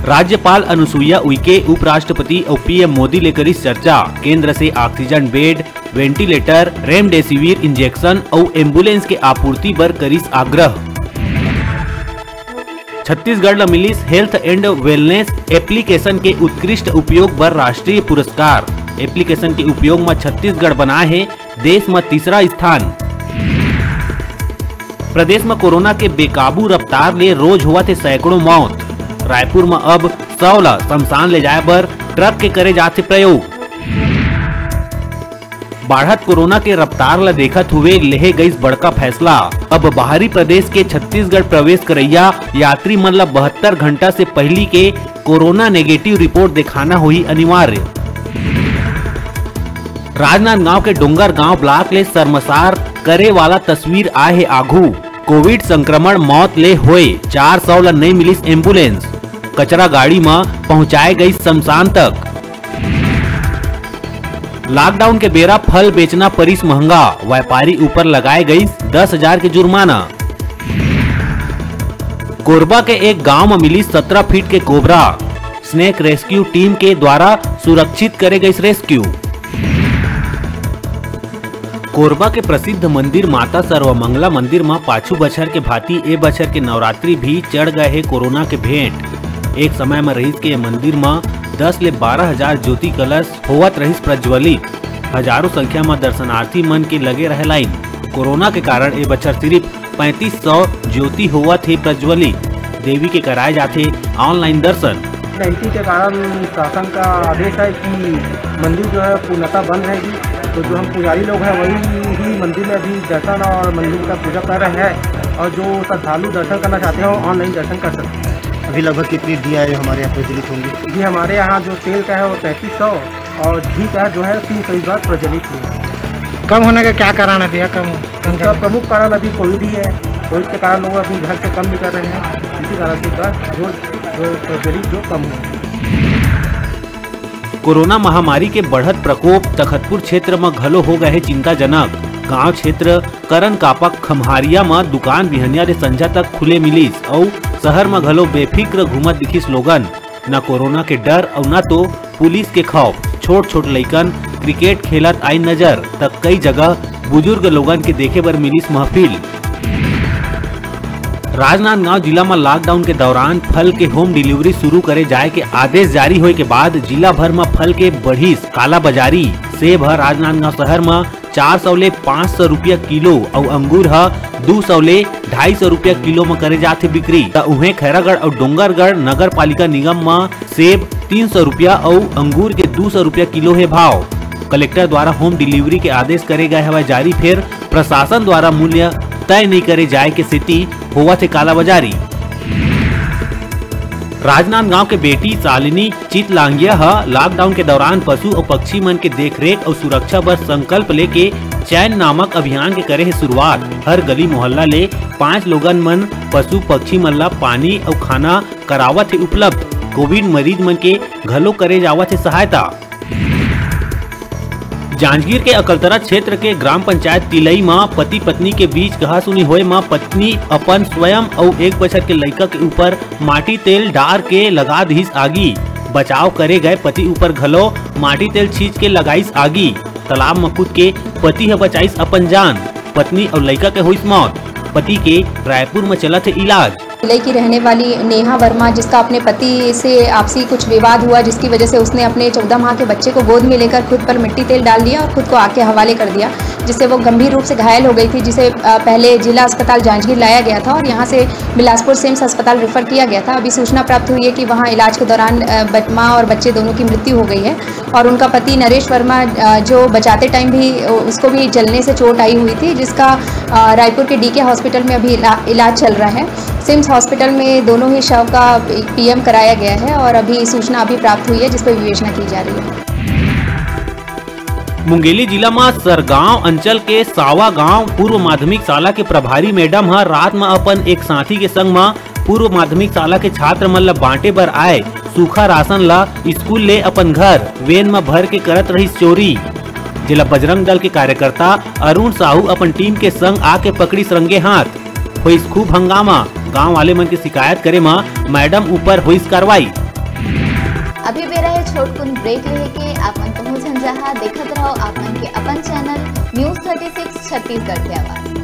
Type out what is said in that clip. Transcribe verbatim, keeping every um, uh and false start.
राज्यपाल अनुसुईया उइके उपराष्ट्रपति अउ पीएम मोदी ले करिस चर्चा। केंद्र से oxygen bed, ventilator, remdesivir injection अउ एम्बुलेंस के आपूर्ति बर करिस आग्रह। छत्तीसगढ़ ल मिलिस Health and Wellness एप्लीकेशन के उत्कृष्ट उपयोग बर राष्ट्रीय पुरस्कार। एप्लीकेशन के उपयोग म छत्तीसगढ़ बनाए हे देश म तीसरा स्थान। प्रदेश म कोरोना के बेकाबू रफ्तार ले रोज होवत हे सैकड़ों मौत। रायपुर म अब सौ ल शमशान ले जाए बर ट्रक के करे जाथे प्रयोग। बाढ़त कोरोना के रफ्तार ल देखत हुए लेहे गइस बड़का फैसला। अब बाहरी प्रदेश के छत्तीसगढ़ प्रवेश करइया यात्री मन ल बहत्तर घंटा से पहिली के कोरोना नेगेटिव रिपोर्ट दिखाना होही अनिवार्य। राजनांदगांव के डोंगरगांव ब्लॉक ले शर्मसार करे वाला तस्वीर आए हे आघू। कोविड संक्रमण मौत ले होए चार सौ ल नइ मिलिस एम्बुलेंस। कचरा गाड़ी म पहुंचाए गइस शमशान तक। लॉकडाउन के बेरा फल बेचना परिस महंगा, व्यापारी ऊपर लगाए गइस दस हजार के जुर्माना। कोरबा के एक गांव म मिलिस सत्रह फीट के कोबरा, स्नेक रेस्क्यू टीम के द्वारा सुरक्षित करे गइस रेस्क्यू। कोरबा के प्रसिद्ध मंदिर माता सर्वमंगला मंदिर म पाछू बछर के भांति ए बछर के नवरात्रि भी चढ़ गए हे कोरोना के भेंट। एक समय म रहिस के ये मंदिर म दस ले बारह हजार ज्योति कलश होवत रहिस प्रज्वलित। हजारों संख्या म दर्शनार्थी मन के लगे रहे लाइन। कोरोना के कारण ए बछर सिर्फ पैंतीस सौ ज्योति होवत हे प्रज्वलित। देवी के कराए जाथे ऑनलाइन दर्शन। नाइन्टीन के कारण शासन का आदेश है कि मंदिर जो है पूर्णतः बंद रहेगी। तो जो हम पुजारी लोग हैं, वही ही मंदिर में अभी दर्शन और मंदिर का पूजा कर रहे हैं, और जो श्रद्धालु दर्शन करना चाहते हो, ऑनलाइन दर्शन कर सकते हैं। अभी लगभग कितनी दिया है हमारे यहाँ प्रज्वलित होंगी? जी, हमारे यहाँ जो तेल का है वो पैंतीस सौ, और घी का जो है तीन सौ इस बार प्रज्वलित हुआ है। कम होने का क्या कारण है भैया? कम, कम इसका प्रमुख कारण अभी कोविड ही है। कोविड के कारण लोग अभी घर से कम निकल रहे हैं, इसी कारण से इसका जो, जो प्रज्वलित जो कम हुआ है। कोरोना महामारी के बढ़त प्रकोप तखतपुर क्षेत्र म घलो हो गए हे चिंताजनक। गांव क्षेत्र करन कापा खम्हारिया म दुकान बिहनिया ले संझा तक खुले मिलिस अउ शहर म घलो बेफिक्र घूमत दिखिस लोगन। न कोरोना के डर अउ न तो पुलिस के खौफ। छोट-छोट लइकन क्रिकेट खेलत आइन नजर, त कई जगह बुजुर्ग लोगन के देखे बर मिलिस महफिल। राजनांदगांव जिला म लॉकडाउन के दौरान फल के होम डिलीवरी शुरू करे जाए के आदेश जारी होए के बाद जिला भर म फल के बढ़िस कालाबाजारी। सेब ह राजनांदगांव शहर म चार सौ ले पाँच सौ रुपया किलो अउ अंगूर ह दू सौ ले ढाई सौ रुपया किलो म करे जाथे बिक्री। त उहें खैरागढ़ अउ डोंगरगढ़ नगर पालिका निगम म सेब तीन सौ रुपया अउ अंगूर के दू सौ रुपया किलो हे भाव। कलेक्टर द्वारा होम डिलीवरी के आदेश करे गए हवय जारी, फेर प्रशासन द्वारा मूल्य तय नइ करे जाए के सेती होवत हे कालाबाजारी। राजनांदगांव के बेटी शालिनी चितलांगिया ह लॉकडाउन के दौरान पशु अउ पक्षी मन के देखरेख अउ सुरक्षा बर संकल्प लेके चैन नामक अभियान के करे हे शुरुआत। हर गली मोहल्ला ले पांच लोगन मन पशु पक्षी मन ला पानी अउ खाना करावत हे उपलब्ध। कोविड मरीज मन के घलो करे जावत हे सहायता। जांजगीर के अकलतरा क्षेत्र के ग्राम पंचायत तिलई म पति पत्नी के बीच कहासुनी होए म पत्नी अपन स्वयं अउ एक बछर के लइका के ऊपर माटी तेल डार के लगा दिस आगी। बचाव करे गए पति ऊपर घलो माटी तेल छींच के लगाइस आगी। तालाब म कूद के पति ह बचाइस अपन जान। पत्नी अउ लइका के होइस मौत। पति के रायपुर म चलत हे इलाज। भिलाई की रहने वाली नेहा वर्मा, जिसका अपने पति से आपसी कुछ विवाद हुआ, जिसकी वजह से उसने अपने चौदह माह के बच्चे को गोद में लेकर खुद पर मिट्टी तेल डाल दिया और खुद को आग के हवाले कर दिया, जिससे वो गंभीर रूप से घायल हो गई थी, जिसे, अ, पहले जिला अस्पताल जांजगीर लाया गया था और यहाँ से बिलासपुर सिम्स अस्पताल रेफर किया गया था। अभी सूचना प्राप्त हुई है कि वहाँ इलाज के दौरान, अ, बच-, माँ और बच्चे दोनों की मृत्यु हो गई है। और उनका पति नरेश वर्मा, अ, जो बचाते टाइम भी, अ, उसको भी जलने से चोट आई हुई थी, जिसका, अ, रायपुर के डीके हॉस्पिटल में अभी इला-, इलाज चल रहा है। सिम्स हॉस्पिटल में दोनों ही शव का पीएम कराया गया है और अभी सूचना अभी प्राप्त हुई है, जिस पर विवेचना की जा रही है। मुंगेली जिला म सरगांव अंचल के सावा गांव पूर्व माध्यमिक शाला के प्रभारी मैडम ह रात म अपन एक साथी के संग म पूर्व माध्यमिक शाला के छात्र मन ल बांटे बर आए सूखा राशन ल स्कूल ले अपन घर वैन म भर के करत रहिस चोरी, जेला बजरंग दल के कार्यकर्ता अरुण साहू अपन टीम के संग आके पकड़िस रंगे हाथ। होइस खूब हंगामा। गांव वाले मन के शिकायत करे म मैडम ऊपर होइस कार्रवाई। अभी बेरा हे छोटकुन break लेहे के, आप मन कहूँ झन जहा, देखत रहो आप मन के अपन channel News thirty six Chhattisgarh के आवाज।